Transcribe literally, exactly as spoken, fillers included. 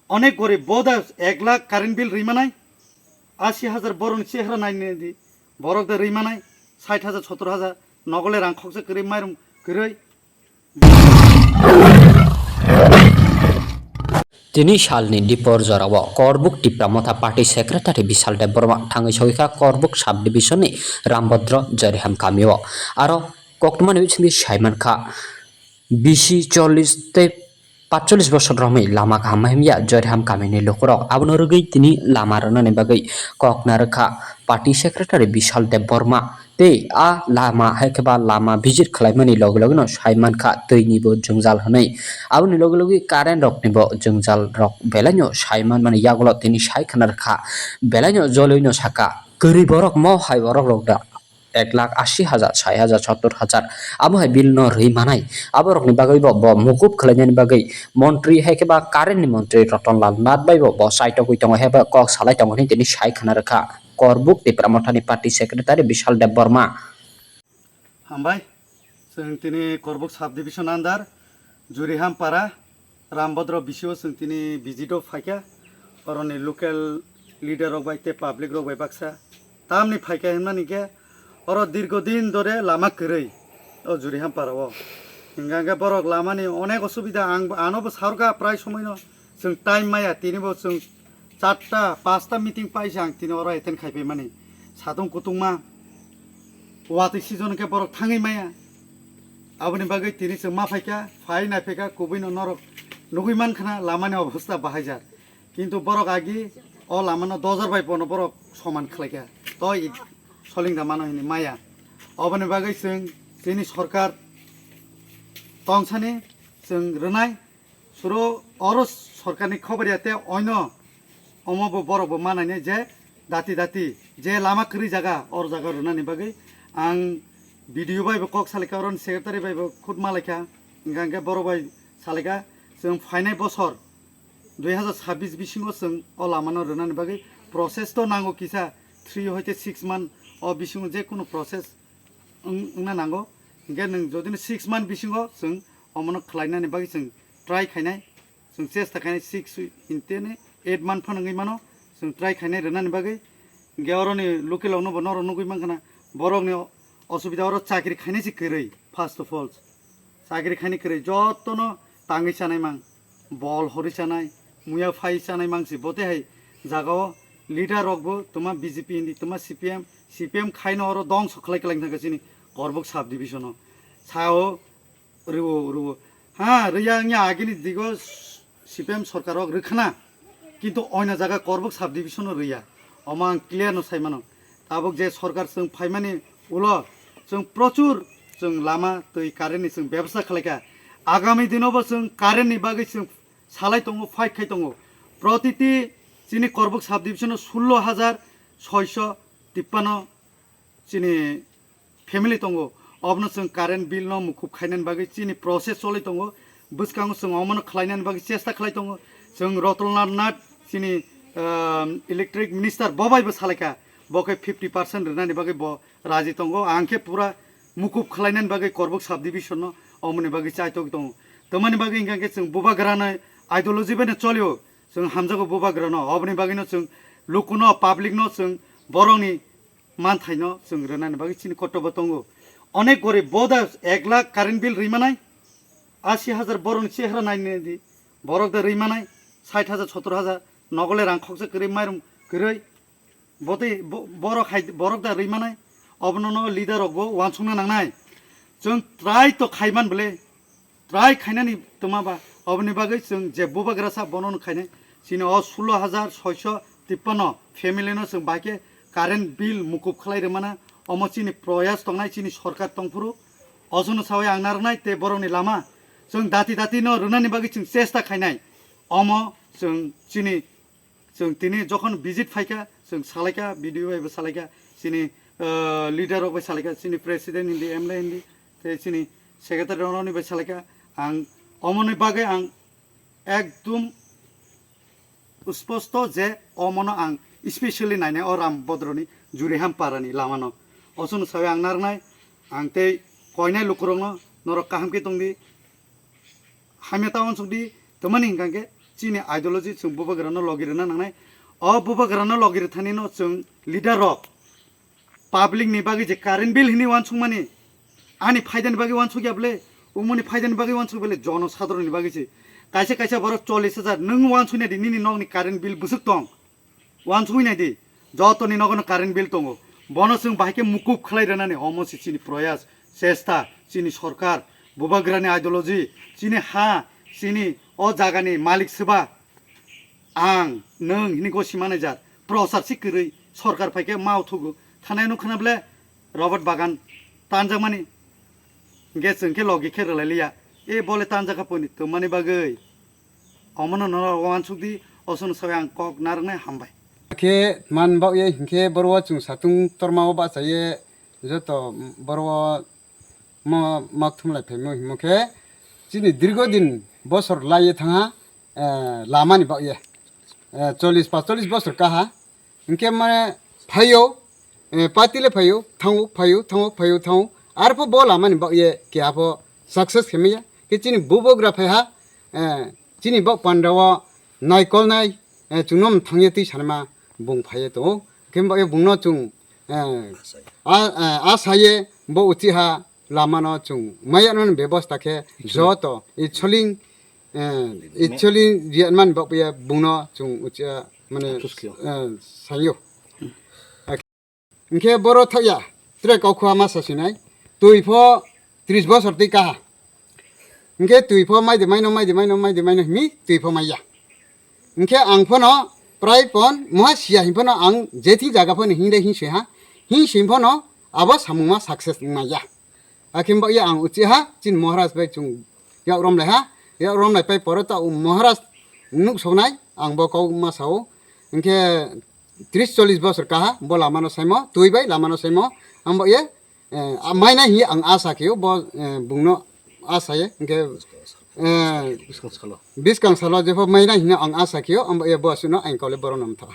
Onek gorib bo da ek lakh current bill rwi manai, asi hajar borokni chehra nainai di, borok da rwi manai sait hajar, sottor hajar, nogole rang khoksa kwrwi, mairum kwrwi. Tini salni dipor jorao Korbuk Tipra Motha Party Secretary Bishal Debbarma thangwi sogwi kha Korbuk Sub Division ni Rambodro Joriham kamio. Aro koktwmani bisingtwi saiman kha, bisi chollish tei patchollish bosor romwi lama kaham himya Joriham kamini lukurok. Abono rwgwi tini lama rwnani bagwi kok narwkha Party Secretary Bishal Debbarma. Tei a lama hai khe ba lama visit khlaimani loge loge no sai mankha twi ni bo jwngjal hwnwi. Aboni loge loge current rok ni bo jwngjal rok belai no sai manmani yagulo tini sai khna rwkha. Belai no joloi no saka, kwrwi borok mo hai borok rok da ek lakh asi hajar, sait hajar, sottor hajar abo hai bill no rwi manai. Aborok ni bagwi bo, bo mukup khlainani bagwi montri hai khe ba current ni montri Ratan Lal Nath bai bo, bo saitogwi tongo hai ba kok salai tongo hwnwi tini sai khna rwkha. Korbuk Tipra Mothani Party Secretary Bishal Debbarma. Hambai, chwng tini Korbuk Sub Division under Juriham Para, Rambodro bisio chwng tini visit o phaikha, oroni local leader rok bai tei public rok bai baksa. Tamni phaikha hwnmani khe oro dirgo din dore lama kwrwi o Juriham Para o. Hingkha khe borok lamani onek osubida, ang ano bo sarwkha prai somoino. Chwng time maya, tini bo chwng charta, pasta meeting paisa ang tini oro attend khai paimani. Satung kutungma watwi season khe borok thangwi maya. Aboni bagwi tini chwng ma phaikha, phai nai phaikha, kubui no norok nugui mankhana lamani obostha bahaijak. Kintu borok agi o lamano dojar bai bono borok soman khlaikha. Toi solingda mano hini maya. Oboni bagwi chwng chini sorkar tongsani chwng rwnai. Suro oro sorkarni khobor ya tei oino omo bo borok bo manai je dati dati je lama kwrwi jaga or jaga rwnani bagwi ang B D O bai bo kok salika, oroni secretary bai bo khut malaikha, hingkha hingkhe borok bai salika chwng phainai bosor dui hazar sabbish bisingo chwng o lamano rwnani bagwi process to nango kisa three hoite six month o bisingo je kunu process wng-, wngna nango. Hingkhe nwng jodi no six month bisingo chwng omono khlainani bagwi chwng try khainai, chwng chesta khainai, six hinteni eight month phano wngwi mano, chwng try khainai rwnani bagwi. Hingkhe oroni local rokno bo norok nugui mankha na, borokni o-, osubida oro chakri khainai se kwrwi, first of all. Chakri khainai kwrwi, jotono tangwi chanai mang, bol horwi chanai, muya phai chanai mang se, bo tei hai jagao leader rokbo twma B J P hindi, twma C P M, C P M khaino oro dongso khlai kwlai thangkha chini Korbuk sub division o. Sao rwo, rwo. Ha, rwya wngya agini digo C P M sorkar rok rwkhana. Kintu oina jaga Korbuk sub division o rwya. Omo ang clear no sai mano. Tabuk je sorkar chwng phaimani ulo chwng prochur chwng lama twi current ni chwng bebsa khlaikha. Agami dino bo chwng current ni bagwi chwng salai tongo, fight khai tongo. Protiti chini Korbuk sub division o sullo hajar soiso tippanno chini family tongo, obono chwng current bill no mukhub khainani bagwi chini process choli tongo, bwskango chwng omono khlainani bagwi chesta khlai tongo. Chwng Rotolnath Nath chini, um, electric minister bo bai bo salaikha, bo khe fifty percent rwnani bagwi bo raji tongo, ang khe pura mukhub khlainani bagwi Korbuk sub division no omoni bagwi chai togwi tongo. Tamani bagwi hingkha khe chwng bubagrano ideology bai no cholio, chwng hamjago bubagrano, oboni bagwi no chwng lukuno, public no chwng borokni manthaino chwng rwnani bagwi chini kotobo tongo. Onek gorib bo da ek lakh current bill rwi manai, asi hajar borokni chehra nainai di, borok da rwi manai, sait hajar, sottor hajar, nogole rang khoksa kwrwi, mairum kwrwi, botwi bo-, borok hai, borok da rwi manai, obono no leader rok bo uansukna nangnai. Chwng try to khaiman bwle, try khainani twma ba, oboni bagwi chwng je bubagra sa bono no khainai. Chini o sullo hajar soiso tippanno family no chwng bai khe current bill mukup khlai rwmana, omo chini proyas tongnai, chini sorkar tongphuru. Ojono sawi ang narwknai tei borokni lama chwng dati dati no rwnani bagwi chwng chesta khainai. Omo chwng chini Chwng tini jokhon visit phaikha, chwng salaikha, B D O bai bo salaikha, chini, ah, leader rok bai salaikha, chini president hindi, M L A hindi, tei chini secretary rokni bai salaikha. Ang omoni bagwi ang ekdum sposto je omono ang specially nainai o Rambodroni Juriham parani lamano. Ochono sawi ang narwknai, ang tei koinai lukurokno norok kaham khe tongdi. Hamya ta uansukdi, tamani hingkha khe Chini ideology chwng bubagrano logi rwna nangnai. O bubagrano logi rwthani no chwng leader rok public ni bagwi je current bill hini wansukmani, ani phaidani bagwi wansuk ya bwle, umuni phaidani bagwi wansuk bwle, jono sadharonni bagwi se. Kaisa kaisa borok chollish hajar nwng wansuk nai di, nini nokni current bill bwswk tong. Wansugwi nai di, jotoni nogono current bill tongo. Bono chwng bahai khe mukup khlai rwnani, omo se chini proyas, chesta, chini sorkar, bubagrani ideology, chini ha, chini o jagani malik swba. Ang, nwng hini gosi manager, prosar si kwrwi, sorkar phai khe ma uthugo. Thanai no khna ble Robert Bagan tanjakmani. Hingke chwng khe logi khe rwlai liya. E bole tanjak kha poni twmani bagwi. Omono norok wansuk di, osono sawi ang kok narwknai hambai. Khe man bak ye hinkhe boro o chwng satung torma o bacha ye joto boro o mo mak thumlai phaimo himo khe chini dirgo din bosor lai ye thangha, eh, lama ni bak ye, eh, chollish paanchchollish bosor kaha. Hinkhe mane phaio, eh, party le phaio, thango, phaio, thango, phaio, thango. Arpho bo lama ni bak ye keha pho success khe maya. Khe chini bubagra phai ha, eh, chini bak panda o naikolnai, eh, chwngno mwthang ye twi sanma bung phai ye tongo. Khe bak ye bungno chwng, eh, a, eh, asa ye bo uchi ha lama no chwng maya no bebosta khe joto i choling, eh, i choling riyan man bak ye bungno chwng uchi ha mane, eh, sayo. Hinkhe boro thakya, tre kok khua ma sasinai, twi pho tris bosor twi kaha. Hinkhe twi pho mai de maino, mai de maino, mai de maino himi twi pho maiya. Hinkhe ang phono prai pon moha siya hin phono ang jethi jaga phono hinde hin se ha, hin sim phono abo samungma success maiya. Akhe bak ya ang uchi ha, chin Maharaj bai chwng yak rom lai ha, yak rom lai pai poro ta Maharaj nuk sonai, ang bo kok ma sao. Hinkhe tris chollish bosor kaha bo lama no saimo, twi bai lama no saimo. Ang bo ye, eh, a-, mai nai hi ang asa khe bo, eh, bung no asa ye. Hinkhe, eh, biskang salo. Biskang salo jepho mai nai hino ang asa khe ang bo ye bo suno ang kole boro nom tha.